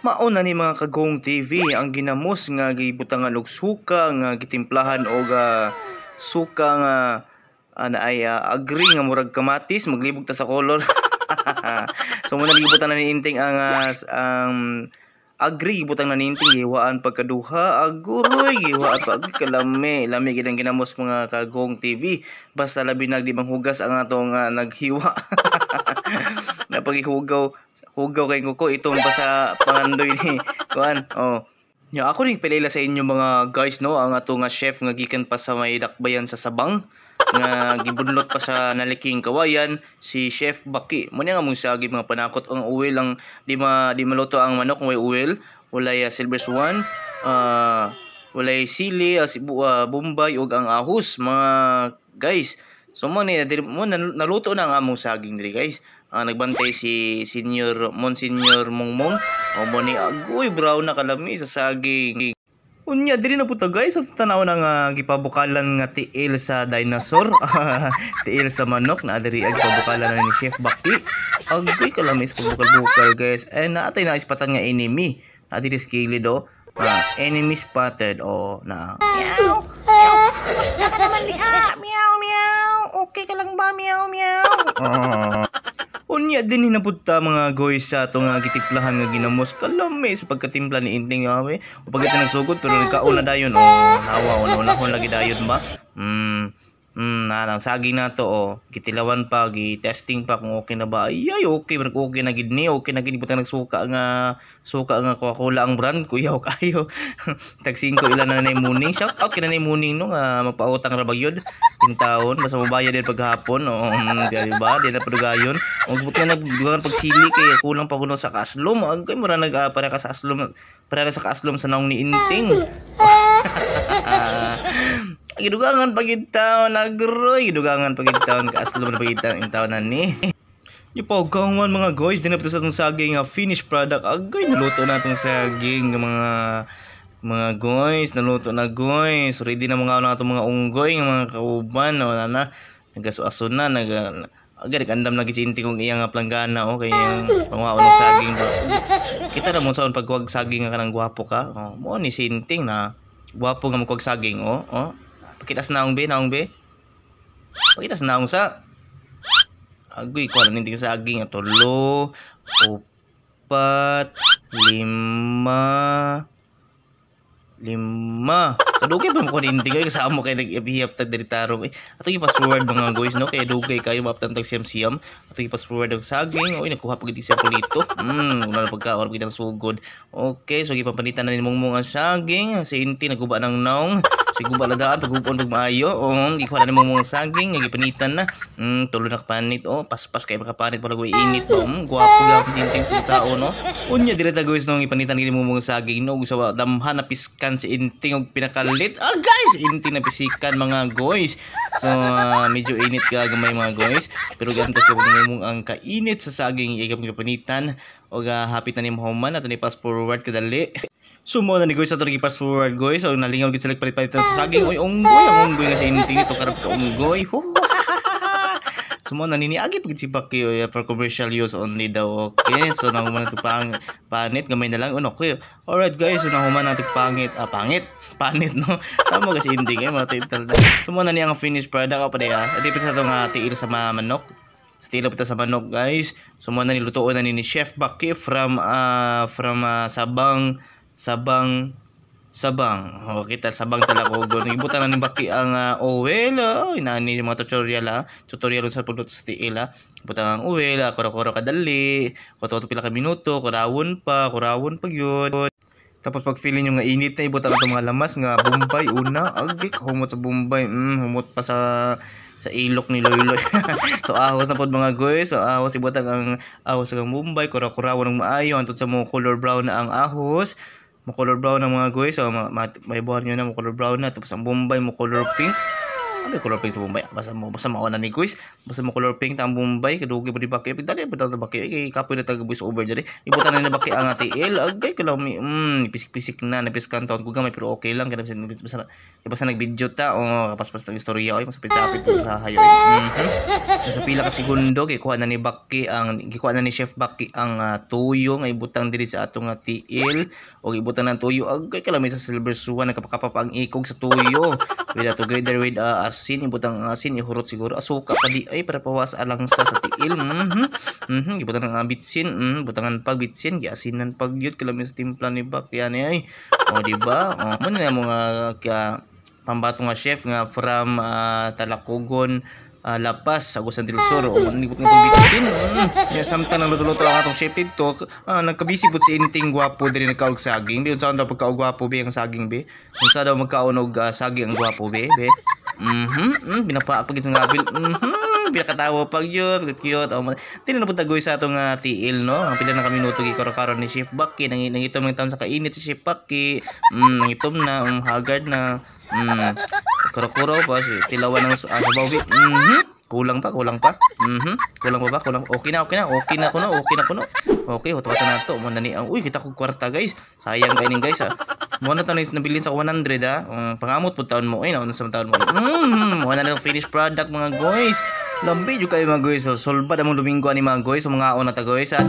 Mao na ni, mga kagong TV, ang ginamos nga gibutangan og suka nga gitimplahan og suka nga naay agree nga murag kamatis, maglibog ta sa color. So mao na gibutang na ni Inting ang agree, gibutang na ni Inting, gihiwaan pagkaduha, aguroy, gihiwaan pa kalami lami gid ang ginamos, mga kagong TV, basta labi nag di manghugas ang atong naghiwa na pagihugaw hugaw kay kuko itong pa sa pangandoy ni kuan. Oh. Nya ako ning pilila sa inyo, mga guys, no, ang ato nga chef nga gikan pa sa may dakbayan sa Sabang nga gibunlot pa sa naliking kawayan, si Chef Baki. Mo niya nga mong sagi mga panakot ang oil, ang di maluto ang manok kung way oil, walay silver swan, walay sili, bombay ug ang ahos, mga guys. So mo ni mo naluto na ang among saging diri, guys. Nagbantay si Senior Monsignor Mongmong. O mo ni agoy, brown na kalami sa saging. Unya diri na puta, guys, ang tanaw na nga gipabukalan nga tiil sa dinosaur, tiil sa manok na diri ang gipabukalan na ni Chef Baki. Agoy, kalami sa pagbukal-bukal, guys. Eh naatay na ispatan nga enemy. Na diri sa kilid oh. Enemy spotted oh na. Meow! Meow! Kumusta ka naman liha? Meow, meow! Okay ka lang ba? Meow, meow! Unya din hinapunta, mga goy, sa ato nga gitimplahan nga ginamos, kalami sa pagkatimpla ni Inting ame. O pagkat nagsugod pero nagkaon na dayon oh, nawa una-unahon lagi dayon ba. Na ang saging na to oh, gitilawan pa, gi-testing pa kung okay na ba. Ay, ay okay, pero okay na gid ni, okay na gid, butang nagsuka nga suka nga Coca-Cola ang brand, kuyaw kayo. Tag 5 ila na nay muning. Shout out kina nay muning no nga magpautang ra bagyod taon basta mobayad din paghapon oh, di ba? Di na padugayon. Og but nga nagdugangan pagsili kay kulang pa kuno sa kaslom. Agay mura nag para ka sa aslom, para sa kaaslom sa naong ni Inting. Gidugangan pagid taon agroy, gidugangan pagid taon, kaaslom na pagid taon taon na ni. Yung pagkahuman, mga guys, din na sa atong saging nga finished product. Agoy, naluto na atong saging mga guys, naluto na, guys. Ready na mga na atong mga unggoy nga mga kauban, no, na na. Nagasuaso na, nag agad nag-andam na gisinti kong iyang nga planggana o kay iyang pangwaon ng saging ba. Kita na mo sa pagkuwag saging nga kanang gwapo ka. Oh, mo ni sinting na gwapo nga magkuwag saging oh, oh. Pakita sa naong be, naong be. Pakita sa naong sa agoy ko ano sa saging tulo, upat, lima, lima. Kadugay pa mo ko ninting ay kasama mo kay nag-ihap tag diri tarong. Eh, ato i-fast forward, mga guys, no, kay dugay kayo maaptan tag siyam siyam. Ato i-fast forward ang saging. Oy, nakuha pag siya kulito. Una na pagkaon pag sugod. Okay, so gipapanitan na ni mong ang saging. Si Inti naguba ng naong. Si guba na daan pagupon pag maayo. Oh, gikuha na ni mong saging, gipanitan na. Tulo na kapanit oh, paspas kay makapanit para init no. Gwapo gyapon si Inting sa sao no. Unya diri ta, guys, no, gipanitan gini mong saging no, gusto damhan na piskan si Inting og pinakalit. Ah guys, Inting na pisikan, mga guys. So medyo init ka gamay, mga guys, pero ganto sa mong ang kainit sa saging ikap gipanitan og hapit na ni mahuman ato ni fast forward kadali. So mo na ni guys ato ni fast forward, guys. So nalingaw gid sila palit-palit sa saging. Oy, unggoy, ang unggoy nga si Inting nito karap ka unggoy. So mo naniniagi pag si Baki for commercial use only daw. Okay, so nahuman na pang panit gamay na lang. Ano okay. Alright guys, so nahuman na pangit, ah pangit, panit no. Sama kasi Inting eh mga title. So mo na niya ang finished product pa diya. Adi pa sa itong tiil sa manok. Sa tiil pa sa manok, guys. So mo na nilutuon na ni Chef Baki from Sabang Sabang Sabang. O, kita sabang talakogon. Ibutan na ni Baki ang oil. Oh, inani yung mga tutorial ha. Tutorial sa pagluto sa tiil ha. Ibutan ang oil, kura-kura kadali. Kuto pila ka minuto, kurawon pa gyud. Tapos pag feeling nyo nga init na, ibutan na itong mga lamas nga Bombay una. Agik, humot sa Bombay. Humot pa sa ilok ni Loyloy. So ahos na pod, mga guys. So ahos, ibutang ang ahos ang Bombay, kura-kurawon ng maayo hantod sa mo color brown na ang ahos. Mo color brown ang mga guys. So may buwan nyo na mo color brown na. Tapos ang Bombay mo color pink. Ano color pink sa Bombay? Basta mao na ni, guys. Basta mo color pink ta ang Bombay kadugay pa di Baki. Pagdali pa ta Baki kay kapoy na taga voice over diri. Ibutan na ni Baki ang tiil. Agay kalami. Pisik-pisik na napiskan taon ko gamay pero okay lang kay basta basta nag-video ta o kapaspas tag istorya oy, masapit-sapit po sa hayo. Sa pila ka segundo gikuha na ni Baki ang gikuha na ni Chef Baki ang tuyo nga ibutang diri sa atong tiil o ibutang ng tuyo. Agay kalami sa silver swan, nagkapakapa pa ang ikog sa tuyo. With together with asin, ibutang ang asin, ihurot siguro asuka pa di ay para pawas alangsa sa tiil. Ibutang ang bitsin, butangan pag bitsin, giasinan pag yun kalami sa timpla ni Baki ani ay. O di ba? O mo na mga ka pambato nga chef nga from Talacogon, La Paz, Agusan del Sur. O manibot nga pagbitsin. Ya, samtang nagluto-luto ang atong chef dito, nagkabisi pud si Inting gwapo diri nagkaog saging. Bi, unsa daw pagkaog gwapo bi ang saging bi? Unsa daw magkaon og saging ang gwapo bi? Bi? Binapaak pag isang ngabil. Pinakatawa pag yun, cute. Oh, tinan na po tagoy sa atong tiil, no? Ang pila na kami minuto gikaro-karo ni Chef Baki. Nangitom ng taon sa kainit si Chef Baki. Nangitom na, haggard na. Kuro-kuro pa si tilawan ng sabaw. Kulang pa, kulang pa. Kulang pa ba? Kulang. Okay na, okay na. Okay na kuno, okay na kuno. Okay, huwat na to. Mo na ni ang uy, kita ko kwarta, guys. Sayang kainin, guys, ah. Mo na to nabilin sa 100 ah. Pangamot po taon mo. Ay, nauna sa taon mo. Mo na lang finished product, mga guys. Lambi jud kayo, mga guys. So, sulbad among Domingo ani, mga guys. So, mga una ta, guys. At